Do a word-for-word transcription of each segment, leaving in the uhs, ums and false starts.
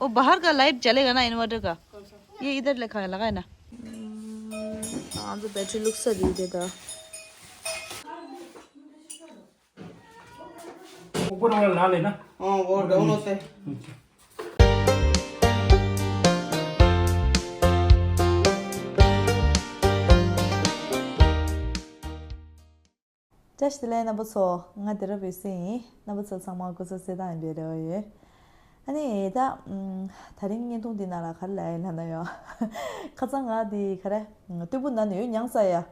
वो बाहर का लाइट जलेगा ना इन्वर्टर का? ये इधर रखा है, लगाए ना। आज बैटरी लुक सा दी देता। ऊपर वाला ला लेना। हाँ, वो डाउन होते हैं। བཀྲ་ཤིས་བདེ་ལེགས་རྣམ་པ་ཚོ། ང་དེ་རབ་ཡོད་སྲིད་ཡིན། རྣམ་པ་ཚོ་ཚང་མ་སྐུ་གཟུགས་གསལ་ཐང་ཡིན་པའི་རེ་བ་ཡོད། ཨ་ནི་ད་ཨམ། ད་རིང་བརྙན་ཐུང་འདི་ནང་ལ་ག་རེ་ལབ་ཡིན་ལབ་ན་ཡོ། ཁ་སང་ང་འདི་ག་རེ། སྟོད་ཕུ་ན་ནི་ཡོད་མྱངས་ས་ཡ།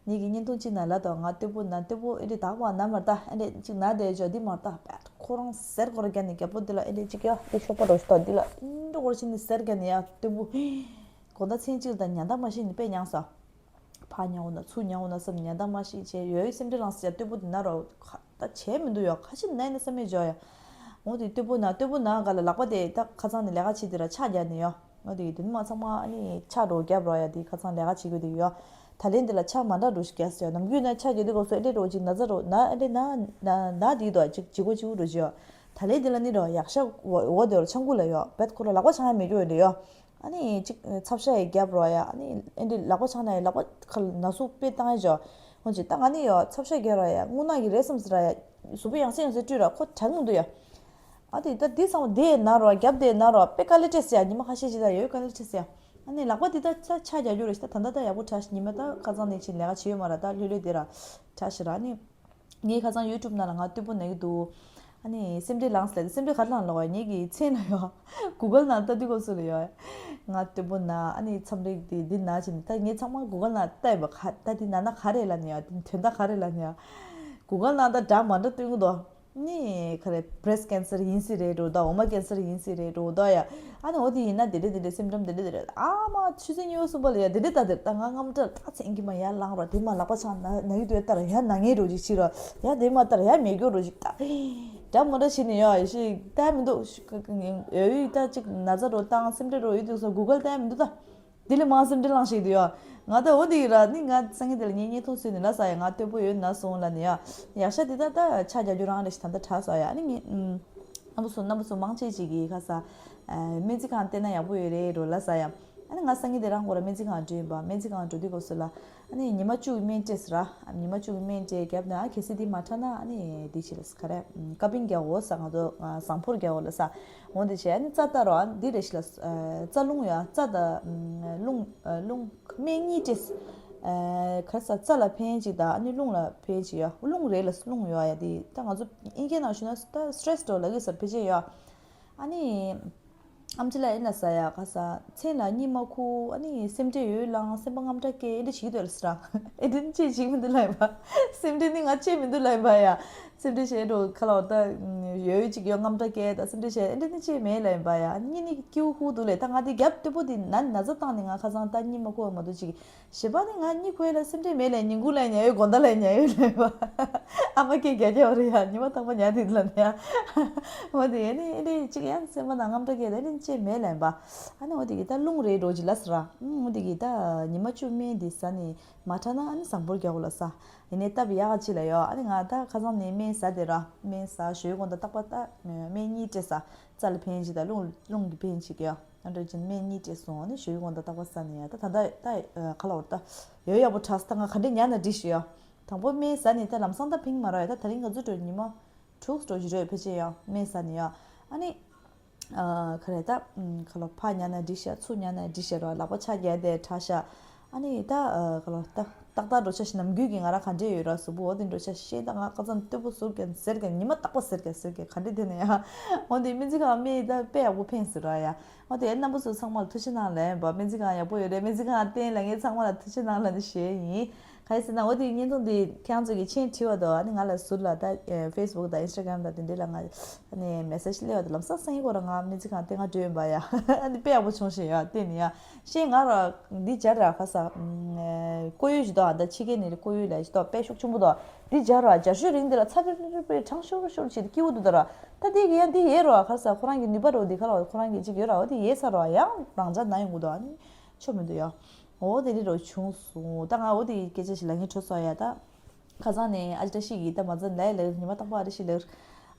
ངེད་ཀྱི་བརྙན་ཐུང་གཅིག་ནང་ལབ་དང་ང་སྟོད་ཕུ་ན་སྟོད་ཕུ་ཨེ་འདྲི་དག་པ་ན་མར་ད་ཨེ་འདྲི་གཅིག་ན་དེ་ཇོ་འདི་མར་ད་པད་ཁོ་རང་ཟེར་སྐོར་རྒྱ་ནི་རྒྱ་པོ་འདི་ལ་ཨེ་འདྲི་གཅིག་ཡ་འདི་ཤོག་པ་རོ་ཤི་ད་འདི་ལ་འདི་སྐོར་ཕྱིན་ནི་ཟེར་རྒྱ་ནི་ཡ་སྟོད་ཕུ། དགོང་དག་མཚན་གཅིག་དང་ཉ་ཟླ་མ་ཤི་ནི་དཔེ་མྱངས་ས། ཕ་ཉའོ་ན་ཚུ་ཉའོ་ན་བསམ་ཉ་ཟླ་མ་ཤི་བྱས་ཡོད་སེམས་ཁྲལ་ལངས་ས་ཡ་སྟོད་ཕུ་འདི་ན་རོ་ཁ་ད་བྱས་མི་འདུག་ཡོ། ཁ་ཤི་ན་ཡིན་ན་བསམ་མེད་ཇོ་ཡ། འོ་དེ་སྟོད་ཕུ་ན་སྟོད་ཕུ་ན་ག་ལ་ལག་པ་དེ་ད་ཁ་ཚང་ནས་ལས་ཀ་བྱེད་དེ་ར་ཕྱག་རྒྱག་ནས་ཡོ། འོ་དེ་དེ་ནི་མ་ཚང་མ་ཨ་ནི་ཕྱག་རོ་རྒྱབ་རོ་ཡ་དེ་ཁ་ཚང་ལས་ཀ་བྱེད་དགོས་དེ་ཡོ། ད་ལན་དེ་ལ་ཕྱག་མ་འདྲ་རོ་ཞིག་རྒྱག་ས་ཡོ། ནམ་རྒྱུན་ན་ཕྱག་རྒྱག་དུས་སྐབས་སུ་ཨེ་འདྲེ་རོ་ཅིག་ན་ཚ་རོ་ན་ཨེ་འདྲེ་ན་ན་ན་དེ་དོ་ཅིག་ཅིག་གོ་ཅིག་རོ་ཅིག་ཡོ། ད་ལན་དེ་ལ་ནི་རོ་ཡག་ཤ་འོ་འོ་དེ་རོ་ཆང་ཁུ་ལ་ཡོ་བེད་ཁོ་རོ་ལག་པ་ཆང་ཡ་མེད་རྒྱུ་ཡོད་རེ་ཡོ། ཨ་ནི་གཅིག་ཚབ་ཤ་ཡི་རྒྱབ་རོ་ཡ། ཨ་ནི་ཨེ་འདྲི་ལག་པ་འཆང་ན་ཡི་ལག་པ་ཁ་ན་ཟུག་དཔེ་བཏང་ཡ་ཇོ། ཧོན་ཅི་ད་ང་ནི་ཡོ་ཚབ་ཤ་རྒྱབ་རོ་ཡ་རྔུལ་ནག་གི་རེད་བསམ་ཟེར་ར་ཡ། གཟུགས་པོ་ཡང་སེ་ཡང་སེ་བཀྲུས་ར་ཁོ་དྲག་མི་འདུག་ཡ། ཨ་དེ་ད་འདི་ཚང་མ་དེ་ན་རོ་རྒྱབ་དེ་ན་རོ་དཔེ་དཀའ་ལས་སྤྲད་ཟེར་ཡ། ཉི་མ་ཁ་ཤས་ཅི་ད་ཡོད་དཀའ་ལས་སྤྲད་ཟེར་ཡ། ཨ་ནི་ལག་པ་དེ་ད་ཚ་ཆ་རྒྱག་རྒྱུ་རེད་ཤི་ད་ད་ད་ད་ཡག་པོ་ཁྲ་ཤི་ཉི་མ་ད་ཁ་ཚང་ནས་ཕྱིན་ལས་ཀ་བྱེད་ཡོད་མ་ར་ད་ལྷོད་ལྷོད་དེ་ར་ཁྲ་ཤི་ར་ནི། ངའི་ཁ་སང་ཡུ་ཊུབ་ནང་ལ་ང་སྟོད་ཕུ་ན་གི་འདུག་ཨ་ནི་སེམས་ཁྲལ་ལངས་ལ་སེམས་ཁྲལ་ག་རེ་ལངས་ལོག་ཡ། ངེད་ཀྱི་མཚན་ལ་ཡོ། གུ་གལ་ནང་ལྟ་དུས་སྐབས་སུ་ལ་ཡོ། ང་སྟོད་ཕུ་ན་ཨ་ནི་མཚམས་རེ་དེ་འདི་ན་བྱས་ནས་ད་ངས་ཚང་མ་གུ་གལ་ནང་ལྟ་ཡིན་པ་ག་ད་དེ་ན་ན་ག་རེ་ལ་ནི་ཡ་དེ་དོན་དག་ག་རེ་ལ་ནི་ཡ། གུ་གལ་ནང་ད་འདྲ་མ་འདྲ་སྟོན་གི་འདུག་ནི་ག་རེ་བྷི་རེ་སི་ཊི་ཀེན་སར་ཡིན་སྲིད་རེད་འགྲོ་ད་འོ་མ་ཀེན་སར་ཡིན་སྲིད་རེད་འགྲོ་ད་ཡ། ཨ་ནི་འོ་དེ་ཡིན་ན་དེ་འདྲ་དེ་འདྲ་སེམས་ཁྲམ་དེ་འདྲ་དེ་འདྲ་ཨ་མ་ཆུ་ཚོད་གཉིས་པ་གསུམ་པ་ལ་ཡ་དེ་འདྲ་ད་དེ་ད་ང་རྔམ་སྐྲག་ད་མཚན་གྱི་མ་ཡར་ལངས་ར་དེ་མ་ལག་པ་འཆང་ན་ན་གི་འདུག་ལྟར་ཡ་ན་ངའི་རོ་ཅིག་ཕྱི་ར་ཡ་དེ་མ་ལྟར་ཡ་མེད་རྒྱུ་རོ་ཅིག་ད་འདྲ་མ་འདྲ་བྱས་ནས་ཡ་ཞིག་ལྟ་མི་འདུག་ཞིག་ཡོད་ཡོད་ད་ཅིག་ན་ཚ་རོ་བཏང་སེམས་ཁྲལ་རོ་ཡོད་དུས་སོ་གུ་གལ་ལྟ་མི་འདུག་ད། དེ་ལས་མང་སེམས་ཁྲལ་ལངས་ཤིག་དུ་ཡོ། ང་ད་འོ་དེ་ཡི་ར་ནི་ང་སང་ཉིན་དེ་ལ་ངས་བརྙན་ཐུང་བཟོས་ནས་ལ་ས་ཡ་ང་སྟོད་ཕུ་ཡོད་ན་སོང་ལ་ནི་ཡ། ཡག་ཤ་དེ་ད་ད་ཆ་རྒྱག་རྒྱུ་རང་རེད་ཤི་ད་ད་དྲག་ས་ཡ་ནི་ངས་ཨུམ། རྣམ་པ་ཚོ་རྣམ་པ་ཚོ་མང་ཆེ་ཅིག་གིས་ཁ་ས། སྨན་རྩིས་ཁང་བལྟས་ན་ཡག་པོ་ཡོད་རེད་འགྲོ་ལ་ས་ཡ། ཨ་ནི་ང་སང་ཉིན་དེ་རང་གོ་ར་སྨན་རྩིས་ཁང་འགྲོ་ཡིན་པ་སྨན་རྩིས་ཁང་འགྲོ་དུས་སྐབས་སུ་ལ། ཨ་ནི་ཉི་མ་བཅུ་གི་སྨན་སྤྲད་ཟེར་ར། ཉི་མ་བཅུ་གི་སྨན་སྤྲད་རྒྱབ་ན་གལ་སྲིད་དེ་མ་དྲག་ན་ཨ་ནི་དེ་བྱེད་ལ་ས་ག་རེ། ཀ་པིང་རྒྱག་འོ་ས་ང་ཚོ་བཟང་ཕོར་རྒྱག་འོ་ལ་ས། འོ་དེ་བྱས་ཨ་ནི་རྩ་ལྟ་རོ་ཨ་འདི་རེ་ཞིག་ལ་རྩ་རླུང་ཡ་རྩ་དང་རླུང་རླུང་སྨན་གཉིས་སྤྲད། ག་ས་རྩ་ལ་ཕན་ཅིག་དང་ཨ་ནི་རླུང་ལ་ཕན་ཅིག་ཡ་རླུང་རེ་ལ་རླུང་ཡོ་ཡ་དེ་ད་ང་ཚོ་ཨིན་སྐད་ནང་ཞུ་ན་ད་སི་ཊེ་རེ་སི་འགྲོ་ལ་གི་ས་ཕལ་ཆེར་ཡོ། ཨ་ནི། ཨམ་ཆི་ལ་ཨེ་ན་ས་ཡ་ཁ་ས་མཚན་ལ་གཉིད་མ་ཁུག་ཨ་ནི་སེམས་ཁྲལ་ཡོད་ལང་སེམས་པ་དངངས་སྐྲག་སྐྱེ་ཨེ་འདྲ་བྱེད་ཀྱི་འདུག་ལ་སི་རང་ཨེ་འདྲ་ཅི་བྱེད་མི་འདུག་ལ་ཡིན་པ། སེམས་ཁྲལ་ནི་ང་བྱེད་མི་འདུག་ལ་ཡིན་པ་ཡ། སེམས་ཁྲལ་བྱེད་འགྲོ་ཁ་ལ་བ་ད་ཡོད་ཅིག་ཡོད་དངངས་སྐྲག་སྐྱེ་ད་སེམས་ཁྲལ་བྱེད་ཨེ་འདྲ་ནི་བྱེད་མེད་ལ་ཡིན་པ་ཡ། གཉིད་ནི་སྐྱིད་པོ་ཁུག་འདུག་ལས་ད་ང་དེ་རྒྱབ་སྟོད་པོ་དེ་ན་ན་ཚ་བཏང་ནི་ང་ཁ་སང་ད་གཉིད་མ་ཁུག་མ་འདུག་ཅིག་བྱེད་པ་ནི་ང་གཉིད་ཁུག་ལ་སེམས་ཁྲལ་མེད་ལ་ཉིན་གུང་ལ་ཉལ་ཡོད་དགོང་དག་ལ་ཉལ་ཡོད་ལ་ཡིན་པ། ཨ་མ་སྐད་རྒྱག་རྒྱག་རེད་ཡ་ཉི་མ་རྟག་པ་ཉལ་དེ་ལ་ནི་ཡ། འོ་དེ་ཨེ་ནི་ཨེ་འདྲ་ཅིག་ཡང་སེམས་པ་ནང་དངངས་སྐྲག་སྐྱེ་ད་ཨེ་ནི་ཅི་མེད་ལ་ཡིན་པ། ཨ་ནི་འོ་དེ་གི་ད་རླུང་རེད་འགྲོ་ཅི་ལ་ཟེར་ར། ཨུམ་འོ་དེ་གི་ད་ཉི་མ་བཅུ་སྨན་འདི་ཟ་ནི་མ་དྲག་ན་ཨ་ནི་བཟང་པོར་རྒྱག་དགོས་ལ་ས། ཡིན་ནའི་སྟབས་ཡག་ག་ཅི་ལ་ཡོད་ཨ་ནི་ང་ད་ཁ་སང་ནས་སྨན་ཟ་དེ་ར་སྨན་ཟ་ཞོའི་དགོང་དག་རྟག་པར་ད་སྨན་གཉིས་སྤྲད་ཟ། རྩ་ལ་ཕན་ཅིག་ད་རླུང་རླུང་གི་ཕན་ཅིག་ཡོད་ཨ་འདྲ་ཅིག་སྨན་གཉིས་སྤྲད་སོང་ཨ་ནི་ཞོའི་དགོང་དག་རྟག་པར་ཟ་ནི་ཡ་ད་ད་ད་ད་ཁ་ལ་འོར་ད་ཡོད་ཡག་པོ་དྲག་ས་ད་ང་ག་འདྲས་ཉལ་ན་འགྲིག་ཞིག་ཡོད། དང་པོ་སྨན་ཟ་ནི་ད་ལམ་སང་ད་ཕིང་མ་ར་ཡོད་ད་ད་རིང་ག་ཚོད་འགྲོ་ཉི་མ་དྲུག་འགྲོ་ཞིག་རེད་ཕལ་ཆེར་ཡོད་སྨན་ཟ་ནི་ཡོད་ཨ་ནི། ཨ་ག་རེ་ད་ཁ་ལོ་ཕ་ཉལ་ན་འགྲིག་ཤག་ཚུར་ཉལ་ན་འགྲིག་ཤག་ར་ལག་པ་ཆ་རྒྱག་དེ་དྲག་ཤག་ཨ་ནི་ད་ཁ་ལོ་ད་ཏག་ཏག་འགྲོ་ཆ་ཞིག་ནམ་རྒྱུན་གྱི་ང་རང་ག་འདྲས་ཡོད་ར་གཟུགས་པོ་འོ་དེ་འགྲོ་ཆ་ཤེས་ད་ང་ཁ་སང་སྟོད་པོ་ཟུར་གན་ཟེར་གན་ཉི་མ་རྟག་པ་ཟེར་གན་ཟེར་གན་ག་འདྲས་དེ་ནས་ཡ་འོ་དེ་སྨན་རྩིས་ཁང་སྨན་ད་དཔེ་ཡག་པོ་ཕན་ཟེར་ར་ཡ། འོ་དེ་རྣམ་པ་ཚོ་ཚང་མ་ལ་ཐུགས་རྗེ་གནང་ལན་པ་སྨན་རྩིས་ཁང་ཡག་པོ་ཡོད་རེད་སྨན་རྩིས་ཁང་བསྟན་ལ་ངས་ཚང་མ་ལ་ཐུགས་རྗེ་གནང་ལ་ནི་ཞུ་ཡ་ཡིན། ག་རེ་ཟེར་ན་འོ་དེ་བརྙན་ཐུང་དེ་ཁྱེད་རང་ཚོ་གི་མཆན་བྲིས་པ་དང་ཨ་ནི་ང་ལ་ཟུར་ལ་ད་ཨེ་ཕེ་སི་བུག་དང་ཨིན་སི་ཊ་གྷ་རམ་དང་དེ་འདྲས་ལ་ང་ཨ་ནི་མེ་སེ་ཇི་སླེབས་པ་དང་ལམ་སང་སང་ཉིན་སྐོར་ང་སྨན་རྩིས་ཁང་བསྟན་ག་འགྲོ་ཡིན་པ་ཡ་ཨ་ནི་དཔེ་ཡག་པོ་བྱུང་ཞེས་ཡ་བསྟན་ནི་ཡ་ཤེས་ང་ར་འདི་སྦྱར་ར་ཁ་ས་ཀོ་ཡོད་ཞིག་དང་ད་ཕྱི་རྒྱལ་ནས་ཀོ་ཡོད་ལ་ཞིག་དང་དཔེ་ཤུགས་ཆེན་པོ་དང་འདི་སྦྱར་ར་སྦྱར་ཤོས་རིང་འདི་ལ་ཚ་པི་པི་པི་གྲང་ཤུར་ཤུར་བྱེད་དུ་སྐྱིད་པོ་འདུག་ད་ར་ད་འདི་གི་ཡ་འདི་ཡས་ར་ཁ་ས་ཁོ་རང་གི་ནུས་པ་རོ་འདི་ཁ་ལ་ཁོ་རང་གི་ཅིག་ཡོད་ར་འོ་འདི་ཡས་ས་ར་ཡང་རང་འཇགས་ན་ཡོང་གི་འདུག་ཨ་ནི་ཆོ་མི་འདུག་ཡ། འོ་དེ་འདྲ་རོ་བྱུང་སོང་ད་ང་འོ་དེ་སྐད་ཆ་ཞིག་ལབ་མཁན་འཕྲོད་སོང་ཡ་ད། ཁ་སང་ནས་ཨ་ཅེ་བཀྲ་ཤིས་ཀྱིས་ད་མ་ཚད་ལས་ལས་ཉི་མ་རྟག་པར་ཨ་ཅེ་བཀྲ་ཤིས་ལས་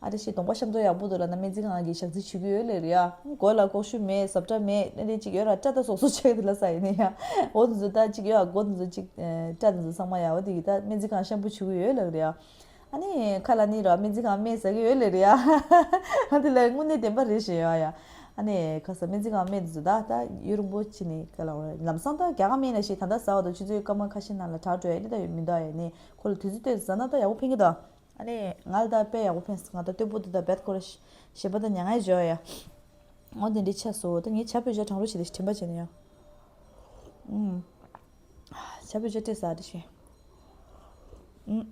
ཨ་རེ་ཞེས་གདོང་པ་ཤམ་ཐབས་ཡག་པོ་འདུག་ལབ་ན་སྨན་རྩིས་ཁང་གི་ཞག་རྩི་བྱེད་ཀྱི་ཡོད་ལབ་རེད་ཡ། མགོ་ལ་ལྐོག་ཤུ་མེད། གཟབ་གྲྭ་མེད། ཨ་རེ་ཅིག་ཡོད་ར་སྐྲ་དང་སོག་སོག་ཆགས་དེ་ལ་ས་ཡིན་ནི་ཡ། འོ་དེ་ཚོ་ད་ཅིག་ཡོད་ཨ། མགོ་དེ་ཚོ་ཅིག་སྐྲ་དེ་ཚོ་ཚང་མ་ཡ། འོ་དེ་གི་ད་སྨན་རྩིས་ཁང་ཤམ་པུ་བྱེད་ཀྱི་ཡོད་ལབ་རེད་ཡ། ཨ་ནི་ཁ་ལ་ནི་ར་སྨན་རྩིས་ཁང་སྨན་ཟ་གི་ཡོད་ལབ་རེད་ཡ། ཨ་དེ་ལ་དངོས་གནས་བདེན་པ་རེད་ཞེས་ཡ་ཡ། ཨ་ནི་ཁ་ས་སྨན་རྩིས་ཁང་སྨན་དེ་ཚོ་ད་ད་ཡུན་རིང་པོ་ཕྱིན་ནི་ག་ལ་འོ་ར། ལམ་སང་ད་རྒྱ་གར་སྨན་ལ་ཞེས་ད་ད་ཟ་བ་དང་ཆུ་ཚོད་སྐར་མ་ཁ་ཤས་ནང་ལ་དྲག་འགྲོ་ཡ་ནི་ད་ཡོད་མི་འདུག་ཡ། ནི་ཁོ་ལ་དུས་ཚོད་ལྟོས་ཟ་ན་ད་ཡག་པོ་ཕན་གི་འདུག་ཨ་ནི་ང་ལ་ད་དཔེ་ཡག་པོ་ཕན་སོང་། ང་ད་སྟོད་པོ་དེ་ད་བེད་ཁོ་ར་ཞེ་པོ་ད་མྱ་ངན་བྱོས་ཡ། འོ་དེ་འདྲའི་ཆ་སོ་ད་ངས་ཇ་བོད་ཇ་གྲང་རུ་བྱེད་དེ་དྲན་པ་བྱས་ནས་ཡ། ཨུམ། ཇ་བོད་ཇ་སྤྲད་ས་དེ་བྱས། ཨུམ།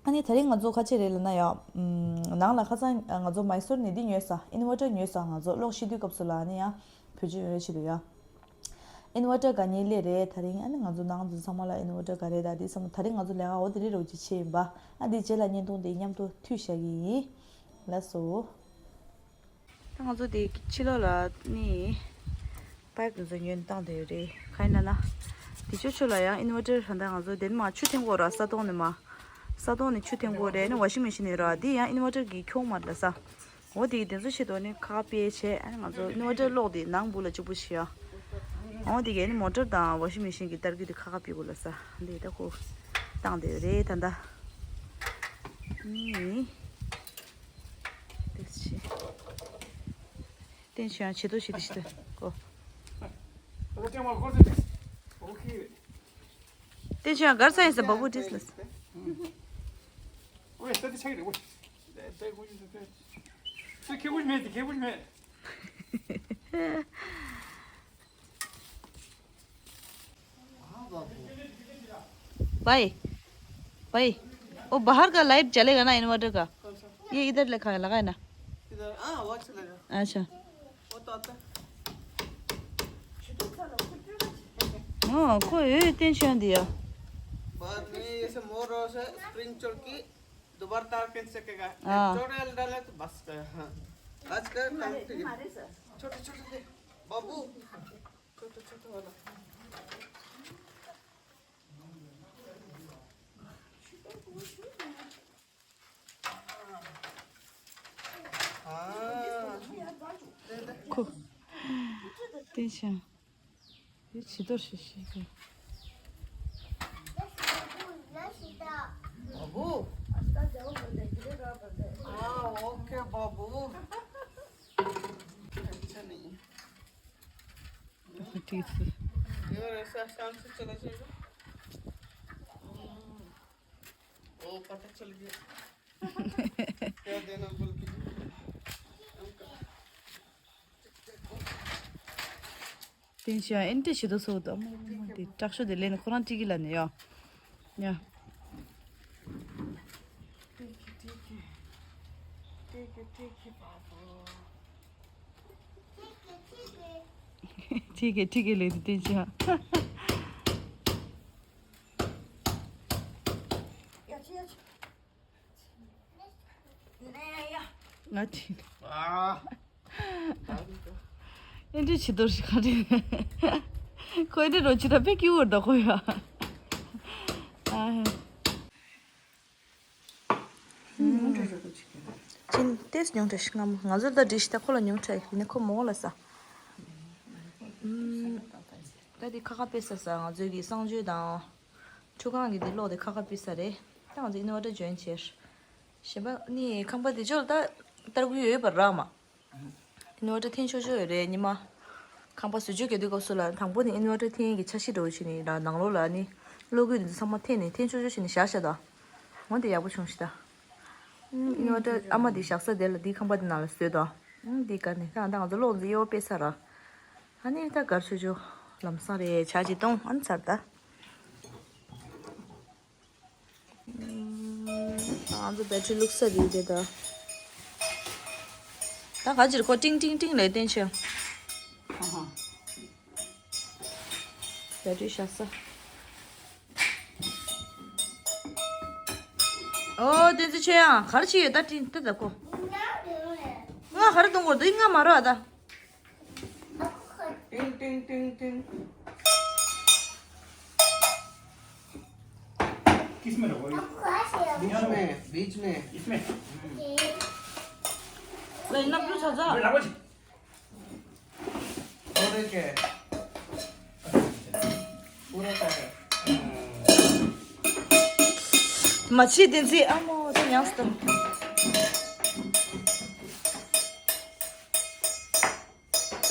ཨ་ནི་དེ་རིང་ང་ཚོ་ཁ་ཆེ་རེད་ལབ་ན་ཡ། ཨུམ། ནང་ལ་ཁ་སང་ང་ཚོ་མའི་སོར་ནས་འདི་ཉོས་ས་ཨིན་ཝར་ཊར་ཉོས་ས། ང་ཚོ་གློག་ཤི་དུས་སྐབས་སུ་ལ་ཨ་ནི་ཡ་བེད་སྤྱོད་ཡོང་རེ་བྱེད་དུ་ཡ། ཨིན་ཝར་ཊར་ག་ཉིད་སླེབས་རེད་དེ་རིང་། ཨ་ནི་ང་ཚོ་ནང་དུ་ཚང་མ་ལ་ཨིན་ཝར་ཊར་ག་རེད་ད་དེ་ཚང་མ་དེ་རིང་ང་ཚོ་ལས་ཀ་འོ་དེ་རིང་རོགས་ཅིག་བྱས་ཡིན་པ། ཨ་དེ་རྗེས་ལ་བརྙན་ཐུང་དེ་མཉམ་དུ་མཐུད་བཞག་གི་ཡིན། ལགས་སོ། ད་ང་ཚོ་དེ་ཕྱི་ལོགས་ལ་ནི་པའིབ་དེ་ཚོ་ཉོས་བཏང་བསྡད་ཡོད་རེད། གང་ཡིན་ན་ན་དེ་ཆོ་ཆོ་ལ་ཡང་ཨིན་ཝར་ཊར་ད་ལྟ་ང་ཚོ་དེ་ནི་མ་ཆུ་འཐེན་དགོས་ར། ས་དོང་ནས་མ་ས་དོང་ནས་ཆུ་འཐེན་དགོས་རེད། ནི་ཝ་ཤིང་མེ་ཤིན་ནས་ར། དེ་ཡང་ཨིན་ཝར་ཊར་གི་ཁྱོག་མ་རེད་ལ་ས། འོ་དེ་གི་དེ་ཚོ་ཆེད་དུ་ནི་ཁ་པར་བྱས། ཨ་ནི་ང་ཚོ་ཨིན་ཝར་ཊར་གློག་དེ་ནང་སྦུག་ལ་གཅིག་པོ་བྱས་ཡ། འོ་དེ་གི་ནི་མོ་ཊར་དང་ཝ་ཤིང་མེ་ཤིན་གི་ཏར་གི་དེ་ཁ་ཁ་ཕྱེ་དགོས་ལ་ས། འདི་ད་ཁོ་བཏང་བསྡད་ཡོད་རེད་ད་ལྟ། ནི། དེ་ཆེ། བསྟན་ཆོས་ཡང་བྱེད་དོ་བྱེད་དེ་བྱེད་དོ་ཀོ། བསྟན་ཆོས་ཡང་གར་ས་ཡིན་ས་བ་བུ་དྲིས་ལ་ས། भाई, भाई, वो बाहर का लाइट जलेगा ना इन्वर्टर का? ये इधर लिखा है, लगा है ना? इधर, हाँ, वो चलेगा। अच्छा। वो तो आता है। हाँ, कोई टेंशन दिया। बाद में ये सब मोर और से स्प्रिंग चढ़ के दोबारा तार खींच सकेगा। हाँ। चोट डाला तो बस गया। हाँ। आज का काम ठीक है। छोटे छोटे थे। बाबू। छोटे छोटे वाला। हाँ। ཁོ། བསྟན་ཆོས། དེ་བྱི་དོར་ཞིག་ཞིག་གི། बाबू। हाँ, ओके बाबू। अच्छा नहीं। ठीक है। ये ऐसा शाम से चला जाएगा। ओ, पता चल गया। क्या देना बोल के। དེ་བྱས་ཨེ་འདྲ་ཞིག་ཏུ་སོ་དང་དེ་དྲག་ཤོས་དེ་ལེན་ཁོ་རང་ཀྲིག་གི་ལ་ནས་ཡོ། ཡ། ཀྲིག་གི་ཀྲིག་གི། ཀྲིག་གི་ཀྲིག་གི་པ་པོ། ཀྲིག་གི་ཀྲིག་གི་ལེན་དེ་བྱས། ང་ཅི། ཨ་འདྲི་ཆི་དོར་ཞིག་ག་རེ། ཁོ་འདྲི་རོ་ཅི་ད་པེ་ཀྱི་འུར་ད་ཁོ་ཡ། ཨ། ཅིན་ཏེས་ཉུང་དྲགས་ཤིག་ང་ང་ཚོ་ད་འདྲི་ཞིག་ད་ཁོ་ལ་ཉུང་དྲགས་ཡིན་ན་ཁོ་མོ་ལ་ས། ད་འདི་ཁ་ཁ་པེ་ས་ས་ང་ཚོའི་གི་གསང་སྤྱོད་དང་། ཁྲུ་གང་གི་འདི་གློག་དེ་ཁ་ཁ་པི་ས་རེད། ད་ང་ཚོ་ཨིན་ཝར་ཊར་འཇོན་བྱས། གཞན་པ་ནི་ཁང་པ་དེ་ཚོ་ལ་ད་ཏར་ཀུ་ཡོད་པར་རག་མ། ཨིན་ཝར་ཊར་འཐེན་ཆོག་ཆོག་ཡོད་རེད་ཉི་མ། ཁང་པ་བཟོ་བཅོས་རྒྱག་དུས་སྐབས་སུ་ལ་དང་པོ་ནི་ཨིན་ཝར་ཊར་འཐེན་གྱི་འཆར་གཞི་འདྲ་བོ་བྱས་ནས་ལ་ནང་ལོགས་ལ་ནི་གློག་སྒུལ་འདི་ཚོ་ཚང་མ་འཐེན་ནས་འཐེན་ཆོག་ཆོག་བྱས་ནས་བཞག་བཞག་དང་། འོ་དེ་ཡག་པོ་བྱུང་ཤི་ད། ཨིན་ཝར་ཊར་ཨ་མ་འདི་བཞག་ས་དེ་ལ་འདི་ཁང་པ་འདི་ནང་ལ་བཟོས་དང་། འདི་ག་ནས་ད་ང་ཚོ་གློག་འདི་གཡོ་དཔེ་ས་ར། ཨ་ནི་ད་གར་ཆོ་ཆོ་ལམ་སང་རེད་ཆ་ཅི་གཏོང་ཨ་ནི་ཚར་ད། ང་ཚོ་བེ་ཊི་རི་བླུགས་ས་རེད་དེ་ད། ད་ག་ཅིར་ཁོ་ཏིང་ཏིང་ཏིང་ལས་བསྟན་ཆོ། བེ་ཊི་རི་བཞག་ས། ཨོ་བསྟན་འཛིན་ཆོས་དབྱངས་ག་རེ་བྱེད་ཡོད་ད་ཏིང་ཏི་ད་ཁོ། ང་ག་རེ་གཏོང་དགོས་འདུག་ང་མ་རོགས་ཨ་ད། टिंग टिंग टिंग टिंग। किस में रखो ये? बीच में, बीच में। इसमें? हम्म। ལ་ཡིན་ན་བླུགས་ཚར་ཚར། ལ་བ་ཅི། ཨོ་རེད་ཀེ། ཨོ་རེད་ཀེ། མ་ཕྱི་བསྟན་རྩིས་ཨ་མོ་ད་ཉངས་སུ་བཏང་།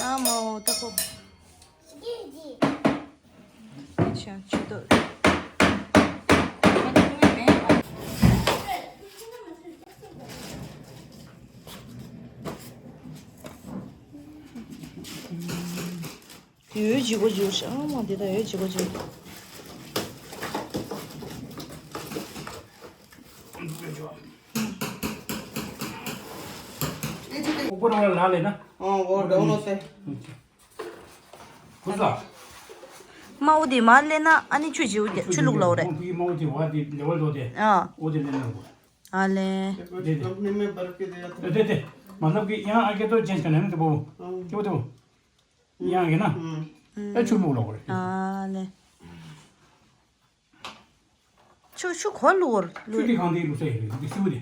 ཨ་མོ་ད་ཁོ། ཆང་ཆུ་དོ། ཡོད་ཇི་གོ་ཇི་ཤ་མ་དེ་ད་ཡོད་ཇི་གོ་ཇི། ཨོ་པོ་རང་ལ་ལ་ལས་ན། ཨོ་ཨོ་འདྲ་བོ་ནོ་སེ། ཁུ་ས། དམར་པོ་དེ་མར་ལེན་ན་ཨ་ནི་ཆུ་བྱེའུ་དེ་ཆུ་བླུག་ལའོ་རེད། དམར་པོ་དེ་བ་དེ་ལེ་བ་ལོ་དེ། ཨ། འོ་དེ་ལེན་ན་གོ། ཨ་ལེ། དེ་དེ། དེ་དེ། མ་ལབ་ཀི་ཡང་ཨ་ཀེ་ཏོ་ཅན་ཅན་ན་དེ་བོ། དེ་བོ་དེ་བོ། ཡང་ཡིན་ན། ཨ་ཆུ་བླུག་ལའོ་རེད། ཨ་ལེ། ཆུ་ཆུ་གོ་ལུར་ཆུ་ལུར། དེ་གང་དེ་ལུ་ས་ཡིན་རེད་དེ་སིའུ་དེ།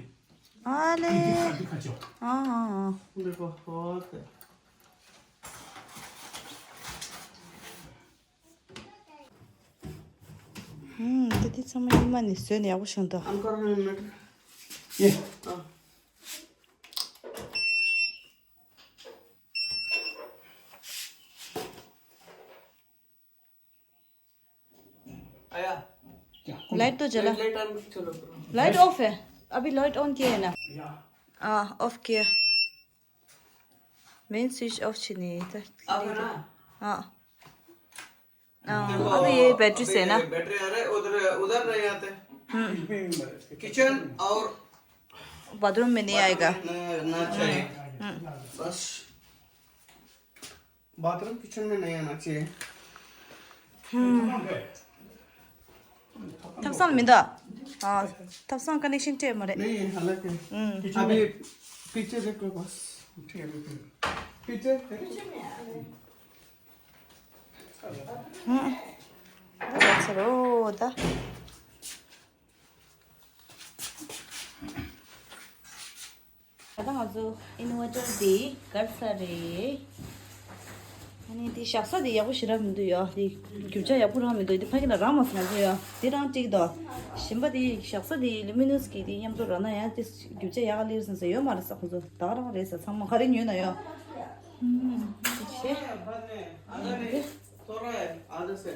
ཨ་ལེ། དེ་དེ་ཁ་དེ་ཁ་ཆེ་བ། ཨ་ཨ་ཨ། འདི་གོ་ཧོ་དེ། ཧུམ་དེ་དེ་ཚང་མ་ཉི་མ་ནས་བཟོས་ནས་ཡག་པོ་བྱུང་དོ། ཨང་ཀར་རེ་མེད། ཡེ། ཨ། आया। क्या? लाइट तो जला। लाइट, लाइट ऑन, चलो, करो। लाइट ऑफ है। अभी लाइट ऑन किया है ना? या। हाँ, ऑफ किया। मेन स्विच ऑफ छीनी था। अब है ना? हाँ। हाँ, देखो, अभी ये बैटरी से अभी ना। बैटरी आ रहा है, उधर, उधर नहीं आते। हम्म। किचन और बाथरूम में नहीं आएगा। बाथरूम में ना, ना चाहिए। हम्म। बस। बाथरूम किचन में नहीं आना चाहिए। हम्म। ཐབ་ཚང་མི་འདུག་ཨ། ཐབ་ཚང་ཀ་ནེག་ཤན་སྤྲད་མ་རེད། नहीं, हालांकि हम्म। अभी पीछे देखो बस। ठीक है, ठीक है। पीछे देखो। हम्म। ད་ད་ཚར་རོ་ད། ད་ལྟ་ང་ཚོ་ཨིན་ཝར་ཊར་འདི་བཀར་ཚར་རེད། ཨ་ནི་འདི་བཞག་ས་འདི་ཡག་པོ་ཞེ་དྲག་མི་འདུག་ཡ། འདི་རྒྱུ་ཆ་ཡག་པོ་རག་མི་འདུག་འདི་ཕ་གི་ལ་རག་མ་སོང་ང་ཚོ་ཡ། འདི་རང་གཅིག་དང་། གཞན་པ་འདི་བཞག་ས་འདི་ལུ་མི་ནུས་ཀྱི་འདི་མཉམ་དུ་རག་ན་ཡང་འདི་རྒྱུ་ཆ་ཡག་ལེར་སོང་ཟེར་ཡོད་མ་རེད་ས། ཁོ་ཚོ་ད་ག་རང་རེད་ས། ཚང་མ་ག་རེ་ཉོས་ན་ཡ། ཧུམ། འདི་བྱས། འདི། थोड़ा है, आधे से।